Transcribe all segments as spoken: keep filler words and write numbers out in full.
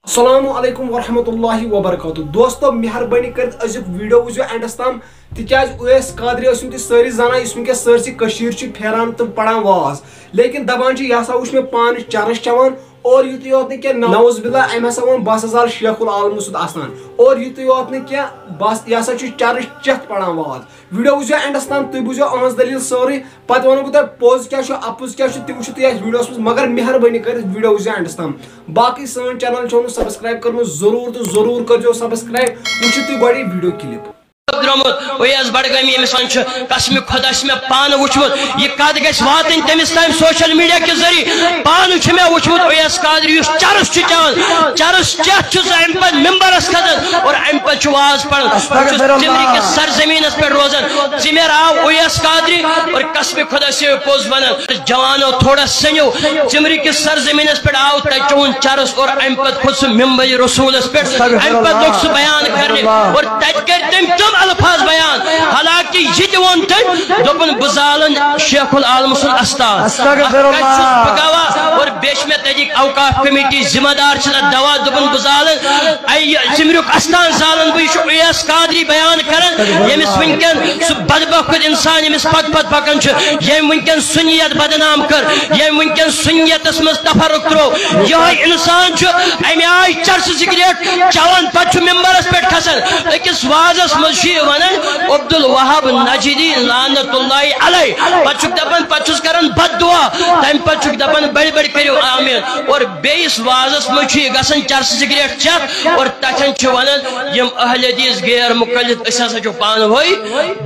السلام علیکم ورحمۃ اللہ وبرکاتہ۔ دوستو، مہربٲنی کٔرِتھ أزیُک ویڈیو وٕچھزیو اینڈس تام، تِکیازِ اویس قادری ٲسِو تُہۍ سٲری زانان، یُس وٕنکیٚس سٲرسٕے کٔشیٖر چھُ پھیران تہٕ پران واز، لیکن دپان چھِ، یہِ ہسا وٕچھ مےٚ پانہٕ چرس چٮ۪وان۔ اور یُتُے یوت نہٕ کینٛہہ، نعوذ باللہ، أمۍ ہسا ووٚن، بہٕ ہسا زالہٕ شیخ العالم سُنٛد آستان۔ اور یُتُے یوت نہٕ کینٛہہ، بس، یہِ ہسا چھُ چرس چٮ۪تھ پران واز۔ ویڈیو وٕچھزیو اینڈس تام، تُہۍ بوٗزیو أہٕنٛز دٔلیٖل سٲرٕے۔ پتہٕ ونو بہٕ تۄہہِ پوٚز کیٛاہ چھُ، اَپُز کیٛاہ چھُ، تہِ وٕچھِو تُہۍ اَتھ ویڈیوَس منٛز، مگر مہربٲنی کٔرِتھ ویڈیو وٕچھزیو اینڈَس تام۔ باقٕے سٲنۍ چینل چھو نہٕ سبسکرائب کٔرمٕژ، ضروٗر تہٕ ضروٗر کٔرزیو سبسکرائب۔ وٕچھِو تُہۍ گۄڈٕ یہِ ویڈیو کلپ۔ درٛامُت، اویس بڈگٲمی، أمِس وَن چھُ قسمِ خۄدا چھُ مےٚ پانہٕ وٕچھمُت، یہِ کَتھ گژھِ واتٕنۍ تٔمِس تام سوشل میڈیا کہِ ذٔریعہٕ۔ پانہٕ چھُ مےٚ وٕچھمُت اویس قادری یُس چرس چھُ چٮ۪وان، چرس چٮ۪تھ چھُ سُہ اَمہِ پتہٕ ممبرس کھسان اور اَمہِ پتہٕ چھُ واز پران۔ بہٕ چھُس استغفر اللہ۔ ژِمرِ کِس سرزمینس پٮ۪ٹھ روزان۔ ژِمر آو اویس قادری اور قسمِ خۄدا سے پوٚز ونان۔ جوانو، تھوڑا سنیو، ژِمرِ کِس سرزمینس پٮ۪ٹھ آو تتہِ چون چرس اور امہِ پتہٕ کھوٚت سُہ ممبر رسولس پٮ۪ٹھ، امہِ پتہٕ لوٚگ سُہ بیان کرنہِ اور تتہِ کٔرۍ تٔمۍ تِم الفاظ بیان، حالانکہ یہِ تہِ ووٚن تٔمۍ، دوٚپُن، بہٕ زالن شیخ العالم سُنٛد استان۔ استغفر اتھ کتھِ چھُس بہٕ اللہ۔ گواہ اور بیٚیہِ چھِ مےٚ تتِکۍ اوقاف کمیٹی ذمہ دار چھِ تتھ دوا، دوٚپُن، بہٕ زالن، اے، یہِ ژِمریُک استان زالن بہٕ، یہِ چھُ اویس قادری بیان کران، ییٚمِس وٕنکیٚن سُہ بدبخت انسان ییٚمِس پتہٕ پتہٕ پکان چھُ، ییٚمۍ وٕنکیٚن سُنیت بدنام کٔر، ییٚمۍ وٕنکیٚن سُنیتس منٛز تفرق ترٛوو، یِہوٚے انسان چھُ امہِ آیہِ چرس سگریٹ چٮ۪وان، پتہٕ چھُ ممبرس پٮ۪ٹھ کھسان، أکِس وازس منٛز چھُ یہِ ونان، عبدالوہاب نجدی لعنت اللہ علیہ، پتہٕ چھُکھ دپان، پتہٕ چھُس کران بد دعا، تمہِ پتہٕ چھُکھ دپان، بڑِ بڑِ کٔرِو آمین۔ اور بیٚیِس وازس منٛز چھُ یہِ گژھان چرس سگریٹ چٮ۪تھ اور تتھٮ۪ن چھُ ونان، یِم اہل حدیث غیر مقلد، أسۍ ہسا چھِ پانہٕ ؤنۍ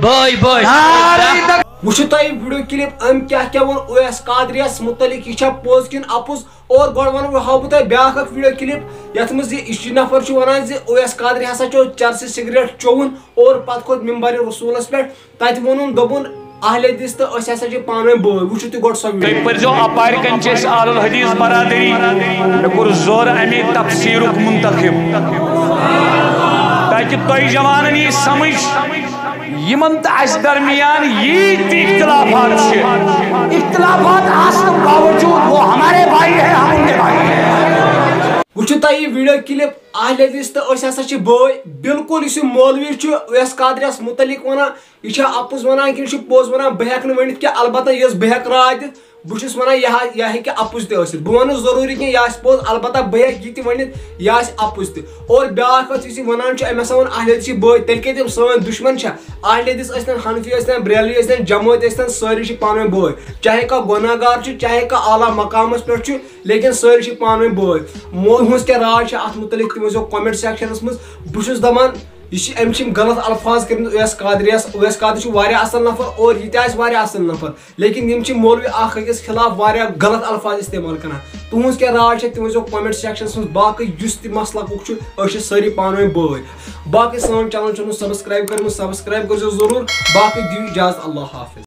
بٲے بٲے۔ نعرہ تک۔ وٕچھِو تۄہہِ ویڈیو کلپ، أمۍ کیٛاہ کیٛاہ ووٚن اویس قادریَس مُتعلق، یہِ چھا پوٚز کِنہٕ اَپُز؟ اور گۄڈٕ وَنہٕ بہٕ، ہاوٕ بہٕ تۄہہِ بیٛاکھ اکھ ویڈیو کلپ، یَتھ منٛز یہِ عشقی نفر چھُ وَنان زِ اویس قادری ہسا چیوٚو چرسہِ سگریٹ چوٚوُن اور پتہٕ کھوٚت ممبر رسولس پٮ۪ٹھ۔ تتہِ ووٚنُن، دوٚپُن، اہل حدیث تہٕ أسۍ ہسا چھِ پانہٕ ؤنۍ بٲے۔ وٕچھِو تُہۍ گۄڈٕ سۄ ویڈیو۔ تُہۍ پٔرۍزیو اپارِ کنہِ چھِ أسۍ آل الحدیث برادری۔ مےٚ کوٚر زورٕ امی تفسیٖرُک منتخب، تاکہِ تۄہہِ جوانن یی سمجھ، یِمن تہٕ اَسہِ درمیان ییٖتۍ تہِ اختلافات چھِ۔ اختلافات آسنہٕ باوجود وہ ہمارے بھائی ہیں، ہم ان کے بھائی ہیں۔ وٕچھِو تۄہہِ یہِ ویڈیو کلپ، اہل حدیث تہٕ أسۍ ہسا چھِ بٲے۔ بالکل یُس یہِ مولوی چھُ اویس قادریَس مُتعلق وَنان، یہِ چھا اَپُز وَنان کِنہٕ یہِ چھُ پوٚز وَنان، بہٕ ہٮ۪کہٕ نہٕ ؤنِتھ کینٛہہ۔ البتہ یۄس بہٕ ہٮ۪کہٕ راے دِتھ، بہٕ چھُس وَنان، یہِ ہا-، یہِ ہیٚکہِ اَپُز تہِ ٲسِتھ۔ بہٕ وَنہٕ ضروٗری کینٛہہ، یہِ آسہِ پوٚز، البتہ بہٕ ہٮ۪کہٕ یہِ تہِ ؤنِتھ، یہِ آسہِ اَپُز تہِ۔ اور بیٛاکھ کَتھ، یُس یہِ وَنان چھُ، أمۍ ہسا ووٚن، اہل حدیث چھِ بٲے، تیٚلہِ کیٛاہ تِم سٲنۍ دُشمَن چھا؟ اہل حدیث ٲسۍتَن، حنفی ٲسۍتَن، بریلوی ٲسۍتَن، جمٲعتۍ ٲسۍتَن، سٲری چھِ پانہٕ ؤنۍ بٲے۔ چاہے کانٛہہ گۄناہ گار چھُ، چاہے کانٛہہ اعلیٰ مقامَس پٮ۪ٹھ چھُ، لیکن سٲری چھِ پانہٕ ؤنۍ بٲے۔ مو-، تُہٕنٛز کیٛاہ راے چھِ اَتھ مُتعلِق، تہِ ؤنۍزیو comment sectionَس منٛز۔ بہٕ چھُس دَپان، یہِ چھِ، أمۍ چھِ یِم غلط الفاظ کٔرمٕتۍ اویس قادریَس۔ اویس قادری چھُ واریاہ اَصٕل نفر اور یہِ تہِ آسہِ واریاہ اَصٕل نفر، لیکن یِم چھِ مولوی اَکھ أکِس خلاف واریاہ غلط الفاظ استعمال کران۔ تُہٕنٛز کیٛاہ راے چھےٚ، تہِ ؤنۍزیو comment sectionَس منٛز۔ باقٕے یُس تہِ مسلکُک چھُ، أسۍ چھِ سٲری پانہٕ ؤنۍ بٲے۔ باقٕے سٲنۍ channel چھُنہٕ subscribe کٔرمٕژ، subscribe کٔرۍزیو ضروٗر۔ باقٕے دِیِو اِجازت، اللہ حافظ۔